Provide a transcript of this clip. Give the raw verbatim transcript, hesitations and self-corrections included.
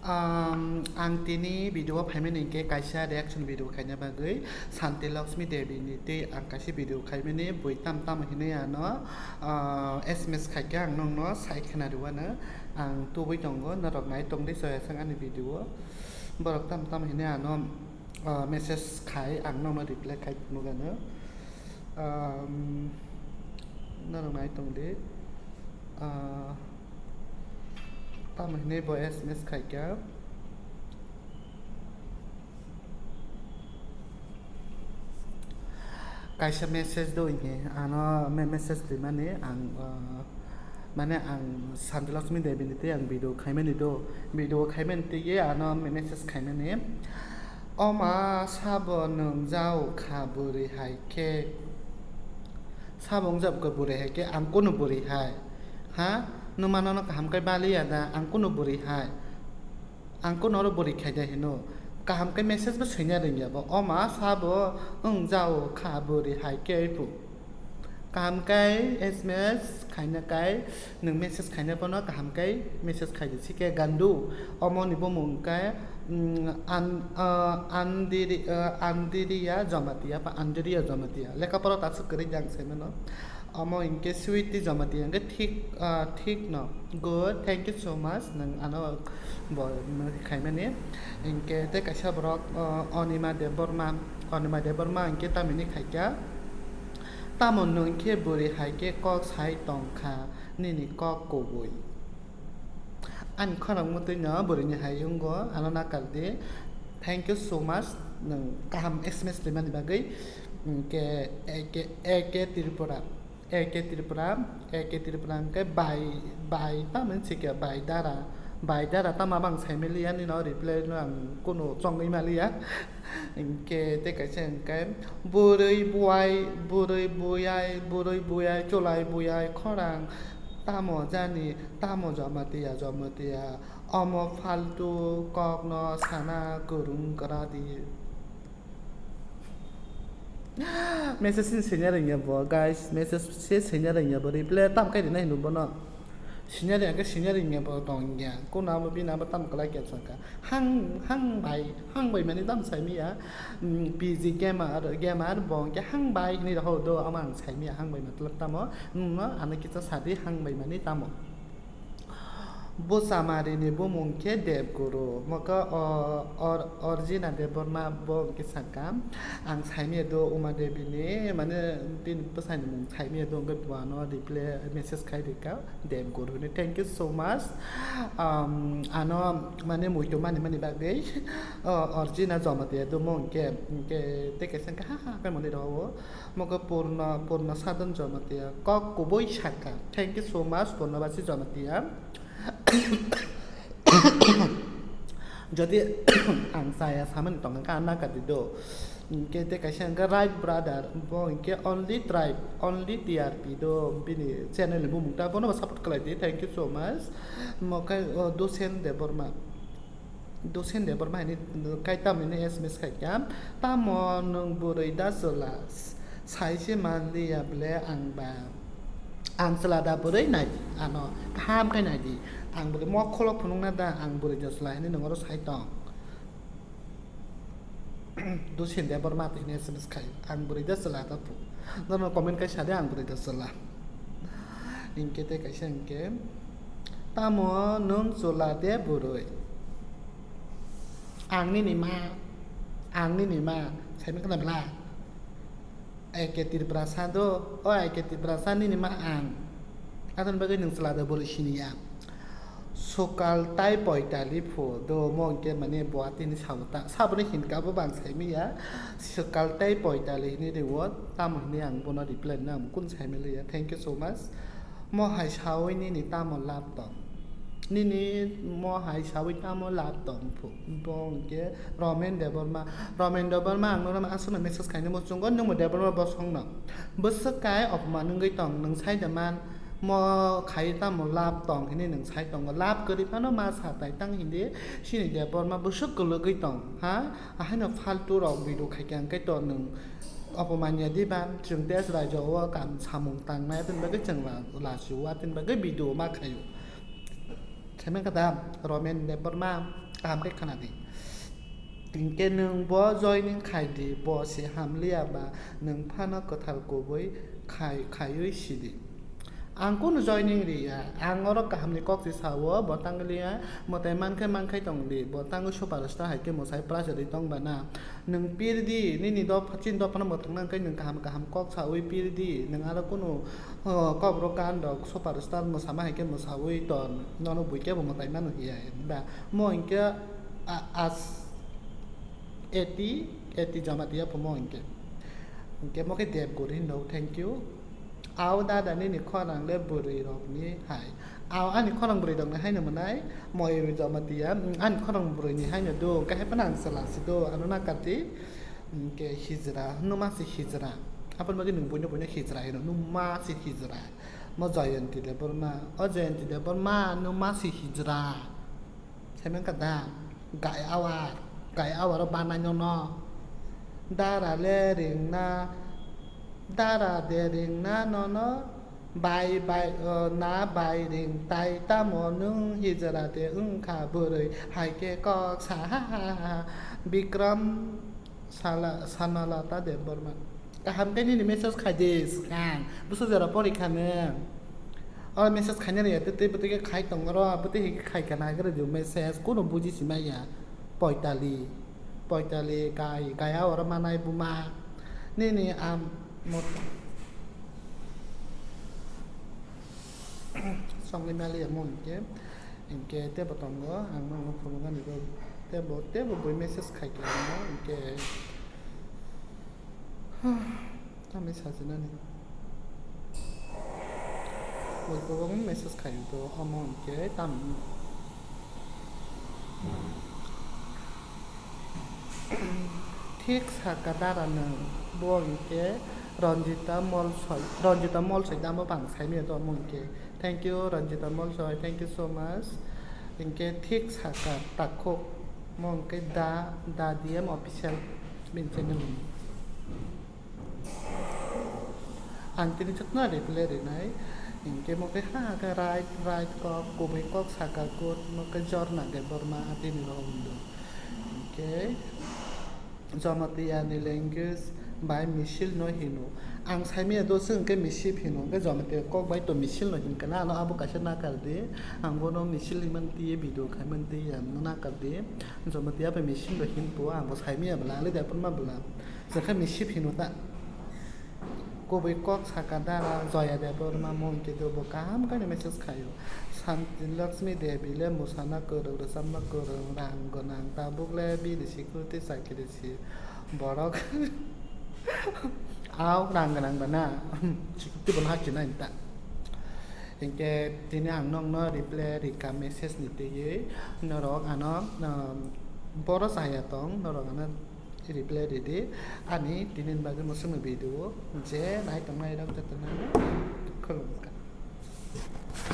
Um, ang tini video o phaimani hinkhe kaisa reaction video khaina bagwi Santi Lakshmi Devi ni tei ang kaisa video khaimani bui tam tamo hinwi ano, ah, S M S khaikhe ang nokno sai khna rwano ang tubui tongo, norok nai tongdi soyasang ani video o. Borok tam tamo hinwi ano, ah, message khai ang nokno reply khai phunukano. Um, norok nai tongdi. Ah, tamo hinwi bo S M S khaikha. Kaisa message do hinkhe ano me-, message rimani ang, ah, mane ang Santi Lakshmi Devi ni tei ang video khaimani do, video khaimani tei ano me-, message khaimani. Oma sabo nwng jao kha bwrwi hai khe. Sabo wngjago bwrwi hai khe ang kunu bwrwi hai. Ha? Nwng mano no kaham khe baliya da ang kunu bwrwi hai. Ang kunu oro bwrwi khai da hino. Kaham khe message bo swina rwngya bo. Oma sabo wng jao kha bwrwi hai khe pu. Kaham khe S M S khaina kai nwng message khaina bono kaham khe message khai di sikhe gandu. Omo ni bumung khe, mm, an-, ah, andiri, ah, andiriya Jamatia ba andiriya Jamatia. Lekha pora ta swk kwrwi jang sai mano. Omo hinkhe Sweety Jamatia hinkhe thik, ah, thik no. Good, thank you so much. Nwng ano bo khaimani. Hinkhe tei kaisa borok, ah, Onima Debbarma. Onima Debbarma hinkhe tamini khaikha. Tamo nwng khe bwrwi hai khe kok sai tong kha nini kok kubui. Ani khorang mwtwi no bwrwini hai wngo, ano nakar di. Thank you so much, nwng kaham S M S rimani bagwi. Hinkhe A K, A K Tripura, A K Tripura, A K Tripura hinkhe bai, bai tamo hinwi sikhe bai dara, bai dara tamo abang saimaliya nini reply no ang kunu chongwi maliya. Hinkhe tei kaisa hinkhe bwrwi buai, bwrwi buyai, bwrwi buyai, chwlai buyai, khorang tamo jani, tamo Jamatia, Jamatia, omo faltu kokno sana kwrwng kwradi. Message se senya rwngya bo, guys, message se senya rwngya bo, reply tam kai rwnai hino bono. Scenery hwnkhe scenery hwnkhe bo tong ya. Kunu abo bini abo tamo kwlai khe chwng kha. Hang, hang bai, hang bai mani tamo sai manya. Mm, P G gamer, gamer bo hwnkhe hang bai hinwi rw do, amo ang sai manya hang bai matlab tamo. Nwng no ano kisa sadi hang bai mani tamo. Bo chamari ni bumung khe Debguru. Moka o, or, Orjina Debbarma bo hwnkhe sakha. Ang sai manya do Uma Devi ni, mane bini bwsai ni mung sai manya do, hwnkhe bo ano reply message khai rwkha. Debguru ni, thank you so much. Um, ano mane muitu mani mani bagwi, o, Orjina Jamatia dumo hwnkhe, hwnkhe tei kaisa hwnkhe ha ha khe mani rw o. Mogo Purna, Purna Sadhan Jamatia, kok kubui sakha. Thank you so much, Purnabasi Jamatia. Jodi ang chaya samani tongkha khe, ang nakar di do. Hwnkhe tei kaisa hwnkhe Right Brother, bo hwnkhe only tribe, only T R P do, bini channel ni bumung ta, bono bo support khlai di, thank you so much. Mo khe, o, Dusen Debbarma, Dusen Debbarma hinwi kaitam hinwi S M S khaikha, tamo nwng bwrwi da chwla? Sai se manliya ble ang ba. Ang chwla da bwrwi nai di, ano kaham khe nai di. Ang bwrwi mokholok phunukna da, ang bwrwi da chwla hinwi nwng oro sai tong. Dusen Debbarma twi hinwi S M S khai, ang bwrwi da chwla da phu. Nono comment khai sa de, ang bwrwi da chwla. Hinkhe tei kaisa hinkhe, tamo nwng chwla de bwrwi? Ang nini ma, ang nini ma, saimani khna bla? A K Tiprasa do, o A K Tiprasa nini ma ang. Aboni bagwi nwng chwla da bwrwi siniya. Sokal tai poitali phu do, mo hwnkhe mane bo atini sao ta, saboni hinka bo bang saimanya. Sokal tai poitali hinwi rwo, tamo hinwi ang bono reply rwna ang kunu saimaliya. Thank you so much. Mo hai sawi nini tamo lab tong? Nini mo hai sawi tamo lab tong phu? Bo hwnkhe Romen Debbarma. Romen Debbarma ang nono aswkno message khaina muchungo, nwngbo Debbarma bosongno. Bwswk kai opman wngwi tong, nwng sai da man? Mo khai tamo lab tong hinwi nwng sai tongo? Lab kwrwi phano ma sa tai tang hindi, chini Debbarma bwswk kwlwgwi tong, ha? Ahaino faltu rok video khaikha hwnkhe to nwng opomanya diba, chwng tei rajao kam samung tangnai, aboni bagwi chwng la-, lachio, aboni bagwi video ma khaio. Saimang kha da, Romen Debbarma, Kaham khe khna di. Hinkhe nwng bo joining khai di, bo se hamliya ba nwng phano kwthar kubui khai, khaiwi si di. Ang kunu joining riya, ang oro kahamni kok se sao, bo tangwi liya, mwtai mankhe mankhe tong di, bo tangwi superstar hai khe mwsai prize rwi tong ba na. Nwng pir di, nini dopha, chini dophano mwthangna hwnkhe nwng kaham kaham kok saui pir di, nwng aro kunu, oh, kok rok kan rok superstar mwsama hai khe mwsaui ton, nono bui khe bo mwtai mano hiya, ba mo hinkhe a-, as, Eti, eti Jamatia phumo hinkhe. Hinkhe mo khe Debguri hinwi, thank you. Au dada nini khorang le bwrwi rokni hai. Au ani khorang bwrwi rokni haino mwnai, moi Jamatia, mm, ani khorang bwrwini haino do, hinkhe hai phano ang chwla si do, ano nakardi, hinkhe hijra, numa si hijra. Aboni bagwi nwng buino buino hijra hino, numa si hijra. Mo Jayanti Debbarma, o Jayanti Debbarma, numa si hijra. Saiman ka da, gai awar, gai awar o banai nono. Dara le ringna, dara de ringna nono, bai bai, o, na bai ring tai tamo nwng hijra de wngkha bwrwi hai khe kok sa ha ha ha. Bikram Sala, Sanalata Debbarma. Kaham khe nini message khai di swkang. Bwswk jora porikha nwng. O message khaina rwya tei tei bwtwi khe khai tong oro. Bwtwi hai khe khai kana khe rwdi message. Kuno buji si maya. Poitali. Poitali kai, kaya oro manai buma. Nini am mot-, songwi maliya mo hinkhe. Hinkhe tebo tongo, ang nokno phunuknani bagwi tebo, tebo bui message khai khe ano, hinkhe tamni sajinani. Bui kwbangma message khai do, omo hinkhe tam. Thik saka dara nwng, bo hinkhe Ranjita Molsoi, Ranjita Molsoi damo bang saimaya do omo hinkhe. Thank you, Ranjita Molsoi. Thank you so much. Hinkhe thik saka takhuk. Mo hinkhe da, da D M official bini channel ni. Ang tini jotono reply rinai. Hinkhe mo khe ha khe right, right kok, kubui kok saka good, mo khe Jorna Debbarma tini rw hwndo. Hinkhe Jamatia ni language bai misil no hino. Ang saimaya do chwng khe misip hino, hwnkhe Jamatia kok bai to misil no hinkhe na, ano abo kaisa nakar di. Ang bono misil hinmani twiwi video khaimani twiwi ang nakar di. Jamatia bai misil no hinpo, ang bo saimaya bwla, ali da phunma bwla. Chwng khe misip hino ta. Kubui kok saka dara, Joya Debbarma mo hinkhe do bo kaham khe message khaio. Santi Lakshmi Devi le mwsana kwrwng, rwchapna kwrwng, rang gwnang, tabuk le bini security chakiri si borok. Au rang gwnang bana, security bono hakhe nai ta. Hinkhe tini ang nokno reply rikha message ni twiwi, norok ano, um, boro chaya tong, norok ano reply ridi. Ani tini ni bagwi mwswkni video je nai tongnai rok jotono khulumkha.